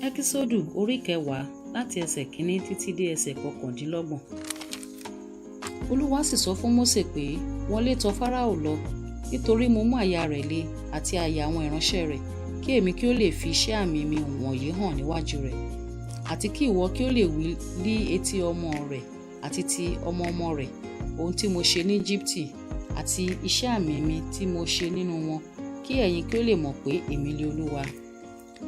Ẹ́kísódù orí kẹwàá láti ẹsẹ̀ kínní títí dé ẹsẹ̀ 29. Olúwa sì sọ fún Mósè pé, wọlé tọ̀ Fáráò lọ, nítorí mo mú àyà rẹ̀ le àti àyà àwọn ìránṣẹ́ rẹ̀, kí èmi kí ó lè fi iṣẹ́ àmì mi wọ̀nyí hàn níwájú rẹ̀, àti kí ìwọ kí ó lè wí lí etí ọmọ rẹ̀ àti ti ọmọ ọmọ rẹ̀ ohun tí mo ṣe ní Íjíbítì àti iṣẹ́ àmì mi tí mo ṣe nínú wọn, kí ẹ̀yin kí ó lè mọ̀ pé èmi li Olúwa.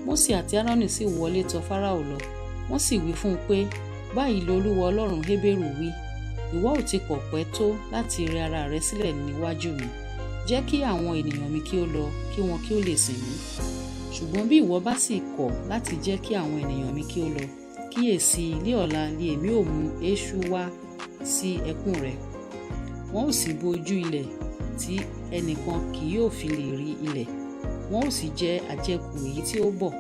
Mósè àti Áárónì sì wọlé tọ̀ Fáráò lọ, wọ́n sì wí fún un pé, báyìí li Olúwa Ọlọ́run Hébérù wí, ìwọ ò ti kọ̀ pẹ́ tó láti rẹ ara rẹ sílẹ̀ níwájú mi. Jẹ́ kí àwọn ènìyàn mi kí ó lọ, kí wọn kí ó lè sìn mí. Ṣùgbọ́n bí ìwọ bá sì kọ̀ láti jẹ́ kí àwọn ènìyàn mi kí ó lọ, kíyèsi, lí ọ̀la li èmi ó mú eṣú wá sí ẹkún rẹ. Wọn ó sì bo ojú ilẹ̀ tí ẹnìkan kì yóò fi lè rí ilẹ̀. Wọn ó sì jẹ àjẹkù èyí tí ó bọ̀,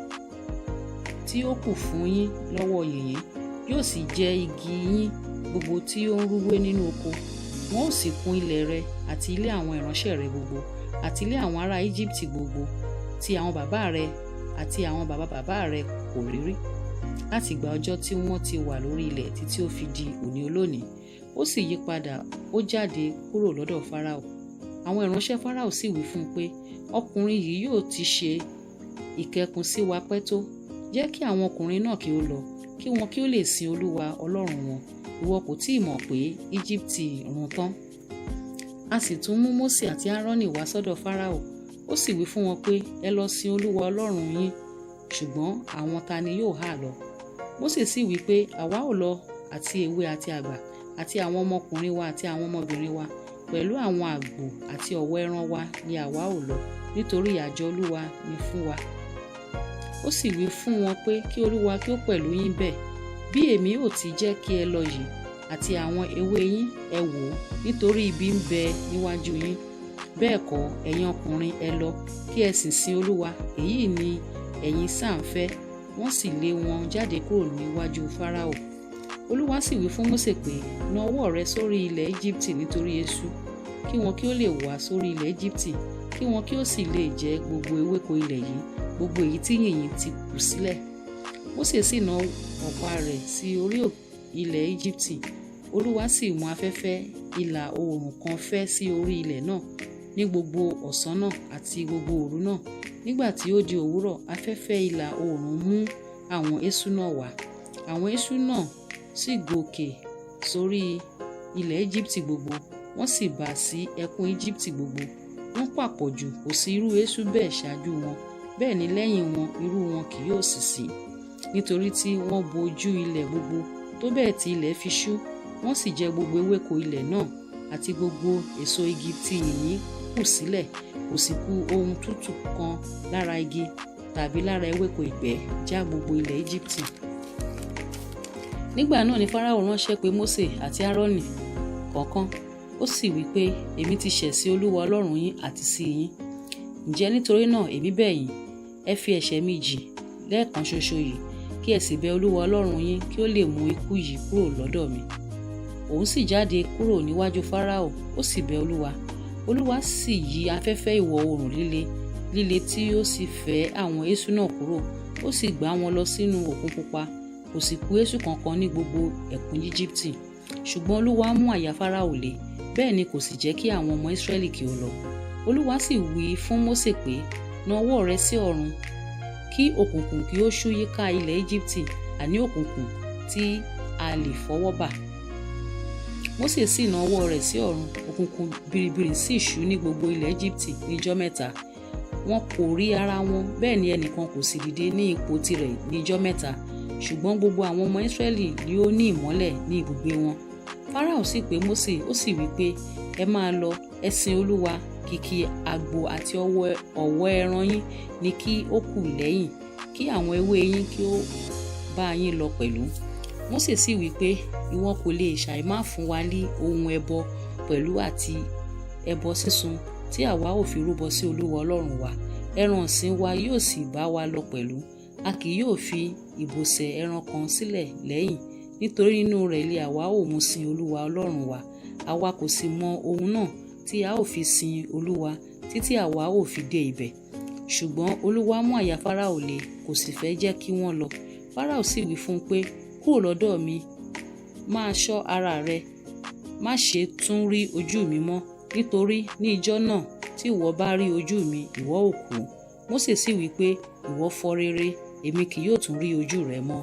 tí ó kù fún yín lọ́wọ́ yìnyín, yóò sì jẹ igi yín gbogbo tí ó ń rúwé nínú oko. Wọn ó sì kún ilẹ̀ rẹ àti ilé àwọn ìránṣẹ́ rẹ gbogbo, àti ilé àwọn ará Íjíbítì gbogbo, tí àwọn bàbá rẹ àti àwọn bàbá bàbá rẹ kò rí rí, láti ìgbà ọjọ́ tí wọ́n ti wà lórí ilẹ̀ títí ó fi di òní olónìí. Ó sì yí padà, ó jáde kúrò lọ́dọ̀ Fáráò. Àwọn ìránṣẹ́ Fáráò sì wí fún un pé, ọkùnrin yìí yóò ti ṣe ìkẹkùn sí wa pẹ́ tó. Jẹ́ kí àwọn ọkùnrin náà kí ó lọ, kí wọn kí ó lè sin Olúwa Ọlọ́run wọn. Ìwọ kò tí ì mọ̀ pé Íjíbítì run tán. A sì tún mú Mósè àti Áárónì wá sọ́dọ̀ Fáráò. Ó sì wí fún wọn pé, ẹ lọ sin Olúwa Ọlọ́run yín, ṣùgbọ́n àwọn ta ni yóò há lọ? Mósè sì wí pé, àwa ó lọ, àti èwe àti àgbà, àti àwọn ọmọkùnrin wa àti àwọn ọmọbìnrin wa, pẹ̀lú àwọn àgbò àti ọ̀wọ́ ẹran wa ni àwa ó lọ, nítorí àjọ Olúwa ni fún wa. Ó sì wí fún wọn pé, kí Olúwa kí ó pẹ̀lú yín bẹ́ẹ̀, bí èmi ò ti jẹ́ kí ẹ lọ yìí, àti àwọn èwe yín, ẹ wò ó, nítorí ibi ń bẹ níwájú yín. Bẹ́ẹ̀ kọ́, ẹ̀yin ọkùnrin ẹ lọ, kí ẹ sì sin Olúwa, èyí ni ẹ̀yin sá ń fẹ́. Wọ́n sì lé wọn jáde kúrò níwájú Fáráò. Olúwa sì wí fún Mósè pé, na ọwọ́ rẹ sórí ilẹ̀ Íjíbítì nítorí eṣú, kí wọn kí ó lè wá sórí ilẹ̀ Íjíbítì, kí wọn kí ó sì lè jẹ gbogbo ewéko ilẹ̀ yìí, gbogbo èyí tí yìnyín ti kù sílẹ̀. Mósè sì na ọ̀pá rẹ̀ sí orí ilẹ̀ Íjíbítì. Olúwa sì mú afẹ́fẹ́ ìlà oòrùn kan fẹ́ sí orí ilẹ̀ náà ní gbogbo ọ̀sán náà àti gbogbo òru náà. Nígbà tí ó di òwúrọ̀, afẹ́fẹ́ ìlà oòrùn mú àwọn eṣú náà wá. Àwọn eṣú náà sì gòkè sórí ilẹ̀ Íjíbítì gbogbo, wọ́n sì bà sí ẹkún Íjíbítì gbogbo. Wọ́n pàpọ̀jù, kò sí irú eṣú bẹ́ẹ̀ ṣáájú wọn, bẹ́ẹ̀ ni lẹ́yìn wọn irú wọn kì yóò sì sí. Nítorí tí wọ́n bo ojú ilẹ̀ gbogbo, tó bẹ́ẹ̀ tí ilẹ̀ fi ṣú, wọ́n sì jẹ gbogbo ewéko ilẹ̀ náà àti gbogbo èso igi tí yìnyín kù sílẹ̀. Kò sì kù ohun tútù kan lára igi tàbí lára ewéko ìgbẹ́ já gbogbo ilẹ̀ Íjíbítì. Nígbà náà ni Fáráò ránṣẹ́ pé Mósè àti Áárónì kọ̀ọ̀kan. Ó sì wí pé, èmi ti ṣẹ̀ sí Olúwa Ọlọ́run yín àti sí yín. Ǹjẹ́ nítorí náà èmi bẹ̀ yín, ẹ fi ẹ̀ṣẹ̀ mi jì lẹ́ẹ̀kan ṣoṣo yìí, kí ẹ sì bẹ Olúwa Ọlọ́run yín kí ó lè mú ikú yìí kúrò lọ́dọ̀ mi. Òun sì jáde kúrò níwájú Fáráò, ó sì bẹ Olúwa. Olúwa sì yí afẹ́fẹ́ ìwọ̀ oòrùn líle líle tí ó sì fẹ́ àwọn eṣú náà kúrò, ó sì gbá wọn lọ sínú Òkun Pupa. Kò sì kù eṣú kankan ní gbogbo ẹkùn Íjíbítì. Ṣùgbọ́n Olúwa mú àyà Fáráò le, bẹ́ẹ̀ ni kò sì jẹ́ kí àwọn ọmọ Ísírẹ́lì kí ó lọ. Olúwa sì wí fún Mósè pé, na ọwọ́ rẹ sí ọ̀run, kí òkùnkùn kí ó ṣú yíká ilẹ̀ Íjíbítì, àní òkùnkùn tí a lè fọwọ́ bà. Mósè sì na ọwọ́ rẹ̀ sí ọ̀run, òkùnkùn biribiri sì ṣú ní gbogbo ilẹ̀ Íjíbítì ní ijọ́ mẹ́ta. Wọn kò rí ara wọn, bẹ́ẹ̀ ni ẹnìkan kò sì dìde ní ipò tirẹ̀ ní ijọ́ mẹ́ta. Ṣùgbọ́n gbogbo àwọn ọmọ Ísírẹ́lì ni ó ní ìmọ́lẹ̀ ní ibùgbé wọn. Fáráò sì pè Mósè, ó sì wí pé, ẹ máa lọ, ẹ sin Olúwa, kìkì àgbò àti ọ̀wọ́ ẹran yín ni kí ó kù lẹ́yìn, kí àwọn èwe yín kí ó bá yín lọ pẹ̀lú. Mósè sì wí pé, ìwọ kò lè ṣàì má fún wa ní ohun ẹbọ pẹ̀lú àti ẹbọ sísun tí àwa ó fi rúbọ sí Olúwa Ọlọ́run wa. Ẹran ọ̀sìn wa yóò sì bá wa lọ pẹ̀lú. A kì yóò fi ìbọ̀sẹ̀ ẹran kan sílẹ̀ lẹ́yìn, nítorí nínú rẹ̀ li àwa ó mú sin Olúwa Ọlọ́run wa. Àwa kò sì mọ ohun náà tí a ó fi sin Olúwa títí àwa ó fi dé ibẹ̀. Ṣùgbọ́n Olúwa mú àyà Fáráò le, kò sì fẹ́ jẹ́ kí wọ́n lọ. Fáráò sì wí fún un pé, Kúrò lọ́dọ̀ mi, máa ṣọ́ ara rẹ, má ṣe tún rí ojú mi mọ́, nítorí ní ijọ́ náà tí ìwọ bá rí ojú mi, ìwọ ó kú. Mósè sì wí pé, Ìwọ fọ rere, èmi kì yóò tún rí ojú rẹ mọ́.